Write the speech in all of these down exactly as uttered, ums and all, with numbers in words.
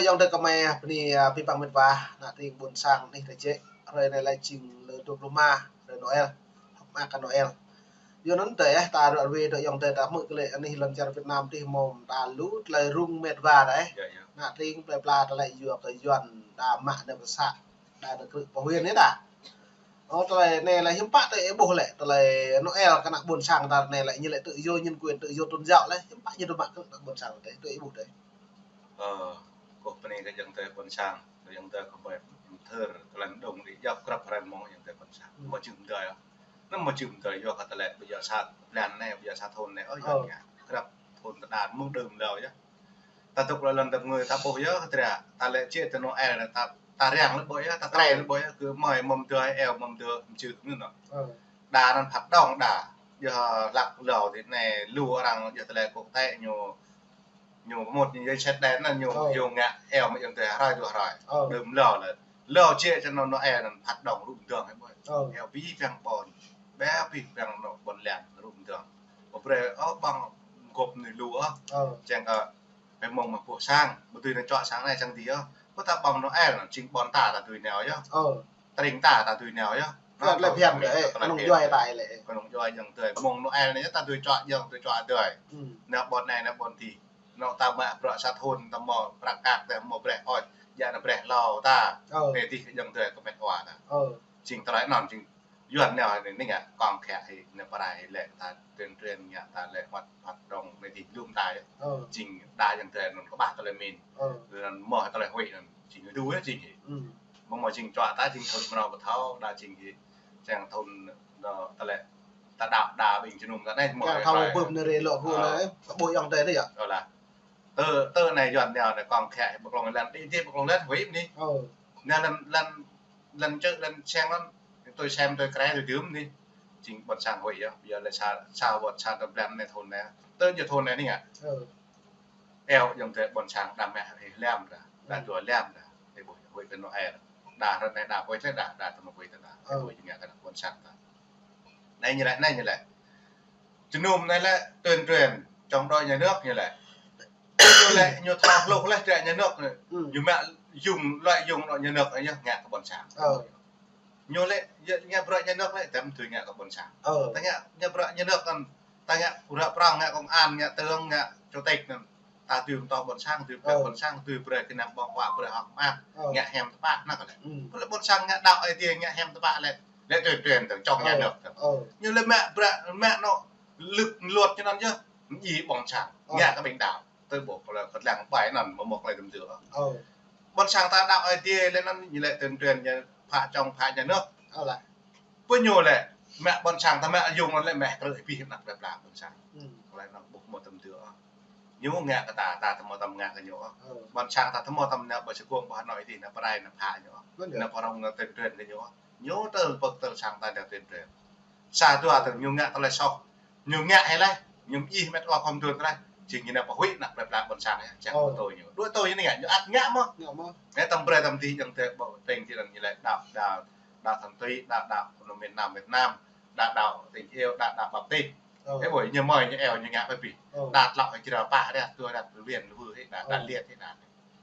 Ayŏng adơi kơmơi, bơni, ah, abih bang met wa, ană tring ƀôn sang anih ta jĕ. Hrơi anai lĕ jing lơ dua pluh rơma, hrơi Noel, hơ̆k mơak kơ Noel. Yua anŭn tơdah ta ră ruai ayŏng adơi ta hmư̆ kơ lĕ anih lŏn čar Việt Nam dih mơ̆ng ta lu tơlơi rŭng met wa đơi. Yă, yă. Ană tring plơi pla ta lĕ yua kơ Yuan ta mă anai pơ să, ta nao krư̆ pơ huyện anai ta. Ơ, tơlơi anai lĕ hiư̆m pă tơlơi ih ƀuh lĕ, tơlơi Noel kơ ană ƀôn sang ta anai lĕ ñu lĕ tự do nhân quyền, tự do tôn giáo lĕ, hiư̆m pă ñu tŭ mă kơ ană ƀôn sang ta, tơlơi ih ƀuh đơi. Ơ, kơ bơni kơ ayŏng adơi ƀôn sang, ayŏng adơi kơ ƀai thơr, tơlơi đŏng đĭ djŏp krăp hrơi mơ̆ng ayŏng adơi ƀôn sang. Hmm. Mơ̆ jum dơi, anăm mơ̆ jum dơi, yua kơ tơlơi ƀu djơ̆ sa blan anai, ƀu djơ̆ sa thŭn anai, ơ, yua ngă, krăp thŭn tơdah mơ̆ng đưm lơ yơh. Ta tŭk lơ lŏn tơpơngui ta ƀuh yơh, kơ tơlơi, ta lĕ jĕ tơ Noel anai, ta, ta răng lĕ ƀuh yơh, ta krăp lĕ ƀuh yơh, kơ mơi mơ̆m dơi, eo mơ̆m dơi, mơ̆m jưh, anŭn nŏ. Đa anŭn phat đŏng đa, yơh hlăk lơ tui anai, lu arăng yơh tơlơi quốc tế ñu, ñu mŭt ñu djai sĕt đen anŭn ñu, yơh ngă eo mơ̆ ayŏng adơi hrơi dua hrơi. Đưm lơ lĕ. Lơ jĕ čơ anŭn Noel anŭn phat đŏng rŭ mơdơ̆ng hĭ ƀuh. Eo abih bang ƀôn, ƀĕ abih bang anŏ ƀôn lan rŭ mơdơ̆ng. Ƀu brơi, ơ, ƀơ̆ng gŏp anai lu, ơ. Čang kơ, ƀĕ mơ̆ng mă ƀuh sang, ƀu dưi nao čuă sang anai sang adih, ơ. Ƀu ta ƀơ̆ng Noel anŭn, jing ƀôn ta ta dưi nao yơh. Tring ta ta dưi nao yơh. Phiăn lĕ phiăn, ơ, kơnơ̆ng djuai ta lĕ. Kơnơ̆ng djuai ayŏng adơi. Mơ̆ng Noel anai yơh ta dưi čuă ayŏng, dưi čuă adơi. Nao ƀôn anai, nao ƀôn adih. Nao ta mă bruă sa thŭn, ta mơ̆ prăk kăk, ta mơ̆ brơi ôč, djă anai brơi hlâo ta. Anai dih ayŏng adơi kơ met wa ta. Jing tơlơi anŭn, jing Yuan nao anai, anai ngă kong khă hĭ, anai pơrai hĭ lĕ ta tuyên truyền ngă ta lĕ mă phat đŏng anai dih lŏm ta yơh. Jing đa ayŏng adơi anŭn kơƀah tơlơi min. Anŭn mơ̆ tơlơi huĭ anŭn, jing đu yơh jing hĭ. Mơ̆ mơ̆ jing čuă ta jing thŭn mơnâo pơthâo, đa jing hĭ, čang thŭn đa tơlơi ta đaŏ đa ƀing jơnum ta anai mơ̆. Kơ thâo ƀơ̆p anai rê lŏ hu anai, ƀuh ayŏng adơi anai yơh. Ơ lah. Tơ, tơ anai Yuan nao anai kong khă hĭ pơklŏng lăn, đĭ dih pơklŏng lăn, huĭ anai. Anai lăn, lăn, lăn čư̆, lăn čeng lăn, tui sem, tui krĕ, tui dưm anai. Jing ƀôn sang huĭ yơh, yua lĕ sa, sa wơ̆t sa tơm blan anai thŭn anai. Tơ ñu thŭn anai anai ngă. Eo ayŏng adơi ƀôn sang đa mă hĭ lăm đa, đa dua lăm đa. Ih ƀuh huĭ kơ Noel. Đa hrơi anai đa ƀuh tơlơi đa, đa tơma ƀuh tơlơi đa. Ih ƀuh jing ngă kơ ană ƀôn sang ta. Anai ñu lĕ, anai ñu lĕ. Jơnum anai lĕ tuyên truyền chống đối nhà nước ñu lĕ. Ñu lĕ, ñu thâo hluh lĕ drơi nhà nước anai. Ñu mă dùng, lợi dụng anŏ nhà nước anai yơh ngă kơ ƀôn sang. Ñu lĕ, ñu, ñu bruă nhà nước lĕ, tơm tui ngă kơ ƀôn sang. Ta ngă, ñu bruă nhà nước anŭn, ta ngă bruă prŏng, ngă công an, ngă tướng, ngă chủ tịch anŭn. Ta tui pơtô ƀôn sang, tui pơlĕ ƀôn sang, tui brơi kơ anăm ƀơ̆ng huă, brơi hơ̆k mơak, ngă hiam tơpă anŭn kơ lĕ. Pơlĕ ƀôn sang ngă đaŏ Aê Diê, ngă hiam tơpă lĕ, lĕ tuyên truyền tơm chống nhà nước tơm. Ñu lĕ mă bruă, mă anŏ lŭk luăt čơnăn yơh, djai ƀôn sang, ngă kơ ƀing đaŏ. Tơ ƀuh kơ lĕ kơtlang ƀai anŭn mơ̆ mơ̆ kơ lĕ tơm dư̆. Ƀôn sang ta đaŏ Aê Diê lĕ anŭn ñu lĕ tuyên truyền ñu phă chống phă nhà nước. Pơ ñu lĕ, mă ƀôn sang ta mă ayŏng anŭn lĕ mă krư̆ abih anăp plơi pla ƀôn sang. Kơ lĕ anŭn ƀuh mơ̆ tơm dư̆. Ñu ngă kơ ta, ta tơmơ̆ tơm ngă kơ ñu. Ƀôn sang ta tơmơ̆ tơm nao ƀơi sơkung ƀơi Hà Nội dih, nao pơrai, nao phă ñu. Nao pơrŏng, nao tuyên truyền kơ ñu. Ñu tơl pơ̆k tơl sang ta nao tuyên truyền. Sa dua tơl ñu ngă tơlơi soh. Ñu ngă hĭ leh, ñu ih met wa khŏm dun tơlơi. Jing ñu nao pơhuĭ anăp plơi pla ƀôn sang yơh, čang pơtô ñu. Đuaĭ tui ñu anai ngă, ñu ăt ngă mơ̆. Ngă mơ̆. Ngă tơm brơi tơm dih ayŏng adơi ƀu tring ti anŭn ñu lĕ đaŏ, đaŏ, đaŏ Thanh Túy, đaŏ, đaŏ Phenomen Nam Việt Nam, đaŏ, đaŏ Tin Yêu, đaŏ, đaŏ Baptist. Ơ. Ih ƀuh ñu mơi ñu eo ñu ngă pơ abih. Đaŏ tlŏ hĭ jrao pă ră, dua ră, rơwen rơwơ hĭ, đaŏ, đaŏ liat hĭ đaŏ.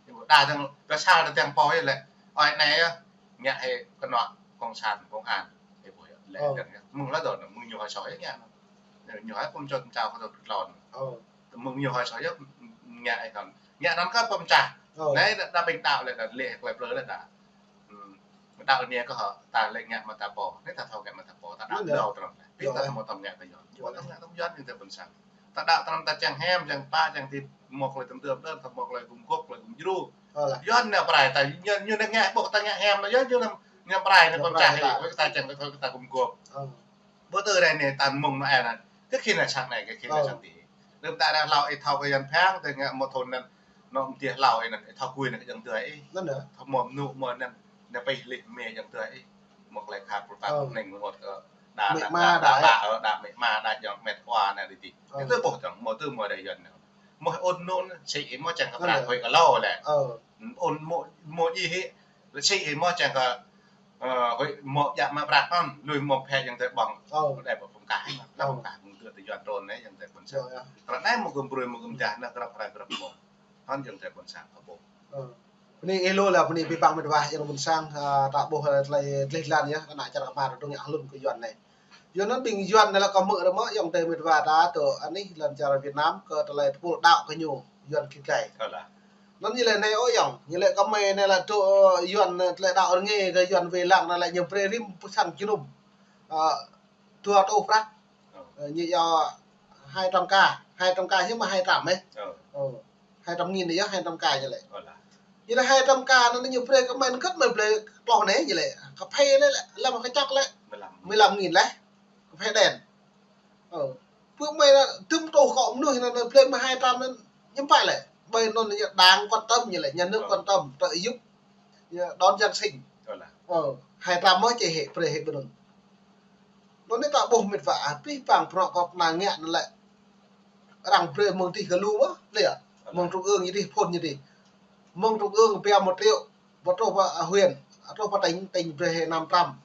Ih ƀuh đaŏ dơ̆ng, đaŏ sa đaŏ dơ̆ng pô hĭ lĕ. Ơi anai yơh, ngă hĭ kơnuk cộng sản, công an. Ih ƀuh lĕ dơ̆ng yơh. Mơ̆ng lă dŏ, mơ̆ng ñu hơi soi yơh ngă. Ñu hơi pơm čot čao kơ tơlơi tlôn. Mơ̆ng ñu hơi soi yơh ngă hĭ kăn. Ngă anŭn kơ pơm čah. Anai đaŏ, đaŏ ƀing đaŏ lĕ đaŏ lĕ plơi plơi lĕ đaŏ. Đaŏ anai kơ hŏ, ta lĕ ngă mă ta pô. Anai ta thâo ngă mă ta pô. Ta đaŏ lơ tơm lĕ. Ƀing ta tơmơ̆ tơm ngă kơ ñu. Ñu tơm ngă tơm Yuan, ñu tơm ƀôn sang. Ta đaŏ tơm ta čang hiam, čang pă, čang ti mơ̆ kơ lĕ tơm tơm đơ̆n, ta mơ̆ kơ lĕ gum gŏp, kơ lĕ gum djru. Ơ lah. Yuan nao pơrai ta, ñu, ñu nao ngă ƀuh ta ngă hiam, ñu, ñu nao ngă pơrai ta pơm čah. Ta čang kơ ta gum gŏp. Ƀu tơ rai anai ta mơ̆ng Noel anŭn. Kơ khĭn anai sang anai, kơ khĭn anai sang adih. Lơ̆m ta ră hlâo ih thâo kơ Yuan phang, tơ ngă mơ̆ thŭn anŭn, anŏ mơ̆ dih hlâo ih anŭn, ih thâo gui anŭn kơ ayŏng adơi ih. Thâo mơ̆ mơnŭ mơ̆ anŭn, anŭn pih lih mĕ ayŏng adơi ih. Mơ̆ kơ lĕ khăp pơpă kơ anai mơ̆ ôh kơ đa, đa, đa, đa, đa, mĕ ma, đa ayŏng met wa anai dih. Ih tơ ƀuh dơ̆ng, mơ̆ tơ mơ̆ đa Yuan anŭn. Mơ̆ ôn nôn, sĭ ih mơ̆ čang kơ prăk huĭ kơ lâo lĕ. Ôn mơ̆, mơ̆ djai hĭ, lĕ sĭ ih mơ̆ čang kơ, ơ, huĭ mơ̆ djă mă prăk anŭn, lui mơ̆ phe ayŏng adơi ƀơ̆ng. Đa ƀu pơm kah hĭ mă, đa pơm kah mơ̆ng tơ tơ Yuan trôn anai ayŏng adơi ƀôn sang. Tơlơi anai mơ̆ gum brơi mơ̆ gum jah, anai krăp hrơi krăp mơ̆ng. Anŭn ayŏng adơi ƀôn sang kơ ƀuh. Bơni ih lu lah, bơni abih bang met wa ayŏng ƀôn sang, ah, ta ƀuh, ah, tơlơi dleh dlan yơh, ană čar kơmar dŏ ngă hlŭn kơ Yuan anai. Yuan anŭn ƀing Yuan anai lĕ kâo hmư̆ rơmô ayŏng adơi met wa ta tơ anih lŏn čar Việt Nam kơ tơlơi tơpul đaŏ kơ ñu Yuan kit gai. Anŭn ñu lĕ anai ôh ayŏng, ñu lĕ kơ mơi anai lĕ tơ Yuan tơlơi đaŏ rơngai kơ Yuan wai lăng anai lĕ ñu brơi rĭm pơsăn jơnum. Ah, dua rơtuh prăk. Ơ, ñu yua hai trăm K, hai trăm K hiư̆m mă hai trăm ĕh. Ơ. Ơ, hai trăm nghìn yơh, hai trăm K ñu lĕ. Ñu lĕ hai trăm K anŭn ñu brơi kơ mơi anŭn kơ̆t mơi brơi tloh anai ñu lĕ. Kơ phê lĕ, lĕ, lăm kơ čŏk lĕ. Mười lăm nghìn lĕ. Kơ phê đen. Ơ. Pơ mơi anŭn tơm tơlơi kơ mơnuih anŭn brơi mơi hai trăm anŭn ñu pă lĕ. Ƀơi anŭn ñu đang quan tâm ñu lĕ, nhà nước quan tâm, trợ giúp. Ñu đón Giáng sinh. Ơ, hai trăm mơ̆ či hĭ, brơi hĭ ƀơi anŭn. Anŭn anai ta ƀuh met wa, abih bang bruă kơ pơnang ngă anŭn lĕ arăng brơi mơ̆ng tih kơ lu mơ̆, lĕ yơh. Mơ̆ng trung ương ñu tih, phŭn ñu tih. Mơ̆ng trung ương pia một triệu, ƀu truh pơ huyện, truh pơ tỉnh, tỉnh brơi hĭ năm trăm.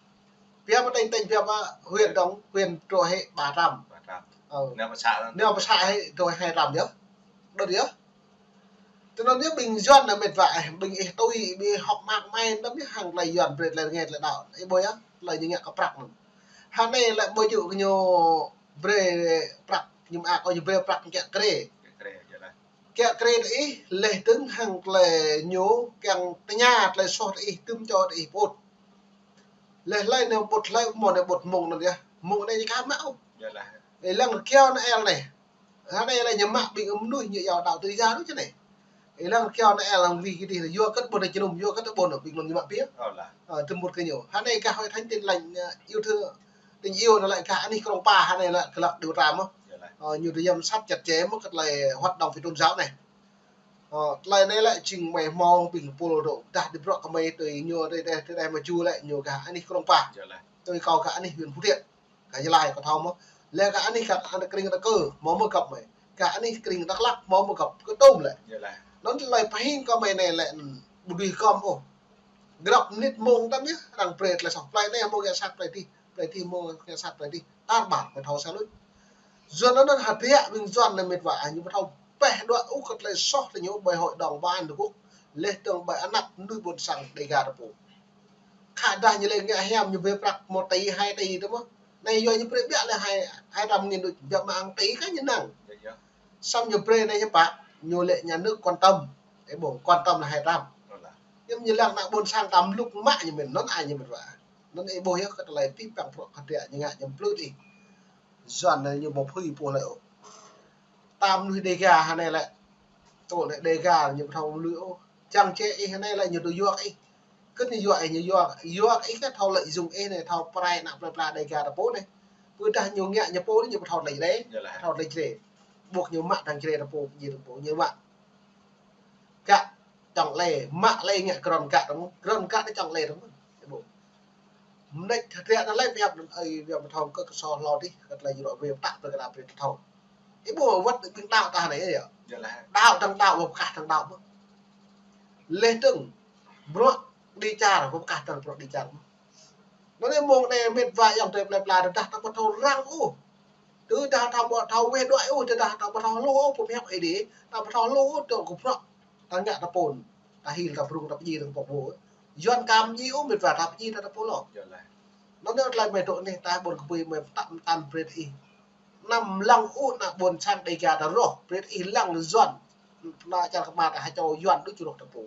Pia pơ tỉnh, tỉnh pia pơ huyện dong, huyện truh hĭ ba trăm. Ba trăm. Ơ. Nao pơ xã. Nao pơ xã hĭ truh hai trăm yơh. Đôč yơh. Tui anŭn yơh ƀing Yuan anai met wa, ơ, ƀing ih tui, ƀing ih hŏk mơak mơai, anŭn yơh hăng tơlơi Yuan brơi tơlơi rơngai tơlơi đaŏ. Ih ƀuh yơh, tơlơi ñu ngă kơ prăk anŭn. Hơnai lĕ ƀu djơ̆ kơ ñu brơi prăk, ñu mơak ôh, ñu brơi prăk kiă krê. Kiă krê tơ ih, laih dơ̆ng hăng tơlơi ñu kiăng tơña tơlơi soh tơ ih, tơm čô tơ ih pơƀut. Laih laih anai ƀut laih, mơ̆ng anai ƀut mơ̆ng anŭn yơh. Mơ̆ng anai ñu aka mă ôh. Ih lăng rơkiao anai el anai. Hơnai lĕ ñu mă ƀing mơnuih ñu yua đaŏ tui ya lu čơ anai. Ih lăng rơkiao anai el lăng wĭ kơ tih lĕ yua kơ ƀôn anai jơnum, yua kơ ƀôn anai ƀing anŭn ñu mă pia. Ơ, tơm ƀut kơ ñu. Hơnai gah Hội Thánh Tin Lành, ơ, yêu thương, tình yêu anŭn lĕ gah anih krông Pa hơnai lĕ kơ lăp điều tra mơ̆. Ơ, ñu tơyăm sat chặt chẽ mơ̆ kơ tơlơi hoạt động phi tôn giáo anai. Ơ, tơlơi anai lĕ jing mơi hmâo ƀing pul dŏ dah di bruă kơ mơi tui ñu tơdơi, tơdơi mơ̆ jŭ lĕ ñu gah anih krông Pa. Tui kâo gah anih huyện Phú Thiện. Gah Gia Lai kâo thâo mơ̆. Lĕ gah anih gah anih kring ta kơ, hmâo mơ̆ găp mơi. Gah anih kring Dak Lak, hmâo mơ̆ găp kơ tôm lĕ. Anŭn tơlơi pơhing kơ mơi anai lĕ, ƀu dưi gơ̆m ôh. Grăp mơnit mông tơm yơh, arăng brơi tơlơi soh. Tơlơi anai hmâo ngă sat tơlơi dih, tơlơi dih hmâo ngă sat tơlơi dih. Tar ƀar mơi thâo sa luč. Yuan anŭn hơdră ƀing Yuan anai met wa, ñu ƀu thâo pĕh đuaĭ ôh kơ tơlơi soh tơ ñu ƀơi hội đồng bảo an Liên Hợp Quốc. Laih dơ̆ng ƀơi anăp mơnuih ƀôn sang Đêga ta pô. Khă dah ñu lĕ ngă hiam ñu brơi prăk một tỷ, hai tỷ tơ mơ̆. Anai yua ñu brơi ƀiă lĕ hai, hai trăm nghìn đôč, ƀiă mă hàng tỷ kơ ñu năng. Samơ̆ ñu brơi anai ñu pă, ñu lĕ nhà nước quan tâm. Ih ƀuh, quan tâm lĕ hai trăm. Hiư̆m ñu lăng ană ƀôn sang ta mlŭk mă ñu mơ̆n, anŭn ai ñu mơ̆n wa. Anŭn ih ƀuh yơh kơ tơlơi abih bang bruă kơdră ñu ngă ñu plư ih. Yuan anai ñu ƀu phui pô lĕ ôh. Ta mơnuih Đêga hơnai lĕ. Tơl anai Đêga ñu ƀu thâo mơnuih ôh. Čang čê ih hơnai lĕ ñu tŭ yua kơ ih. Kơ̆t ñu yua ih, ñu yua, yua kơ ih kơ thâo lợi dụng ih anai, thâo pơrai ană plơi pla Đêga ta pô anai. Ƀôdah ñu ngă ñu pô anai ñu ƀu thâo tơlơi djai. Thâo tơlơi djai. Ƀuh ñu mă tơlơi djai ta pô, djai ta pô, ñu mă. Gah čŏng lĕ, mă lĕ ngă grŏn gah tơm, grŏn gah anai čŏng lĕ tơm. Ih ƀuh. Mơneč hơdră anŭn lĕ pơhiăp anŭn ơi, wơ̆t mơ̆ thâo kơ kơsô hlâo dih, kơ tơlơi ñu rŏ wơ̆t pơtă brơi kơ ta brơi ta thâo. Ih ƀuh wơ̆t ƀing đaŏ ta anai yơh. Đaŏ dơ̆ng đaŏ, wơ̆t pơkah dơ̆ng đaŏ mơ̆. Laih dơ̆ng bruă dêh čar, wơ̆t pơkah dơ̆ng bruă dêh čar mơ̆. Anŭn anai mơ̆ng anai met wa ayŏng adơi plơi pla tơdah ta ƀu thâo răng ôh. Tơdah ta ƀu thâo weh đuaĭ ôh, tơdah ta ƀu thâo hluh ôh pơhiăp Ơi Adai, ta ƀu thâo hluh ôh tơlơi kơ bruă ta ngă ta pô. Ta hil ta brung ta pơdjai ta pô. Yuan ka pơdjai ôh met wa ta pơdjai ta ta pô lŏ. Anŭn anai tơlơi mơi dŏ anai ta ƀôn kơ ƀơi mơi pơtă pơtăn brơi ih. Anăm lăng ôh ană ƀôn sang Đêga ta rŏh, brơi ih lăng Yuan. Ană čar kơmar ta hơčâo Yuan đôč rŏh ta pô.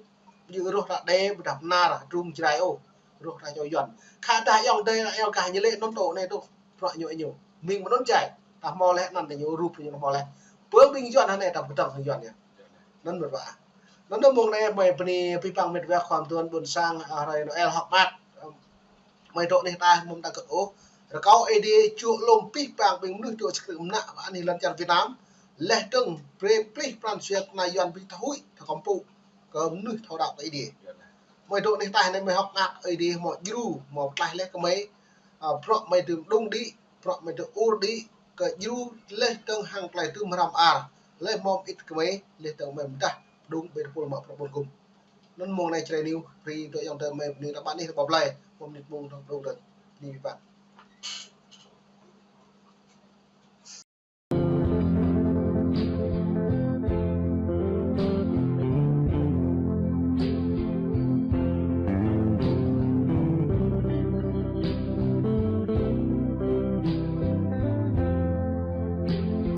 Ƀu djơ̆ rŏh ta đe, ƀôdah Bahnar, Drung, Jrai ôh. Rŏh ta hơčâo Yuan. Khă dah ayŏng adơi, ayŏng gah ñu lĕ anŭn tŏ anai tŏ. Bruă ñu ñu. Mơ̆ng mơnŭn jai. Ta hmâo lĕ anăn ta ñu rup ñu hmâo lĕ. Pơ ƀing Yuan hơnai ta pơdơ̆ng hăng Yuan yơh. Anŭn met wa. Anŭn anai mơ̆ng anai mơi bơni abih bang met wa khua mơtuan ƀôn sang, ah, hrơi Noel hŏk mơak. Mơi dŏ anih ta mơ̆n ta kơt ôh. Rơkâo Ơi Adai čuh lŏm abih bang ƀing mơnuih dŏ sơkrư̆ mơnă anih lŏn čar Việt Nam. Laih dơ̆ng brơi plih pran jua kơ ană Yuan ƀing ta huĭ, ta kơmpŭ. Kơ mơnuih thâo đaŏ kơ Ơi Adai. Mơi dŏ anih ta anai mơi hŏk mơak Ơi Adai hmâo djru, hmâo pơklaih laih kơ mơi. Ah, bruă mơi dưm đung đĭ, bruă mơi dưm ur đĭ, kơ djru laih dơ̆ng hăng tơlơi dưm hrăm ar. Laih hmâo mơit kơ mơi, laih dơ̆ng mơi pơdah đung ƀơi tơpul mă bruă ƀun gum. Anŭn mơ̆ng anai Jrai News, brơi tơ ayŏng adơi mơi bơni ta ƀă anih ta ƀuh blai, mơ̆ng mơnit mơ̆ng dơ̆ng dơ̆ng, bơni abih bang.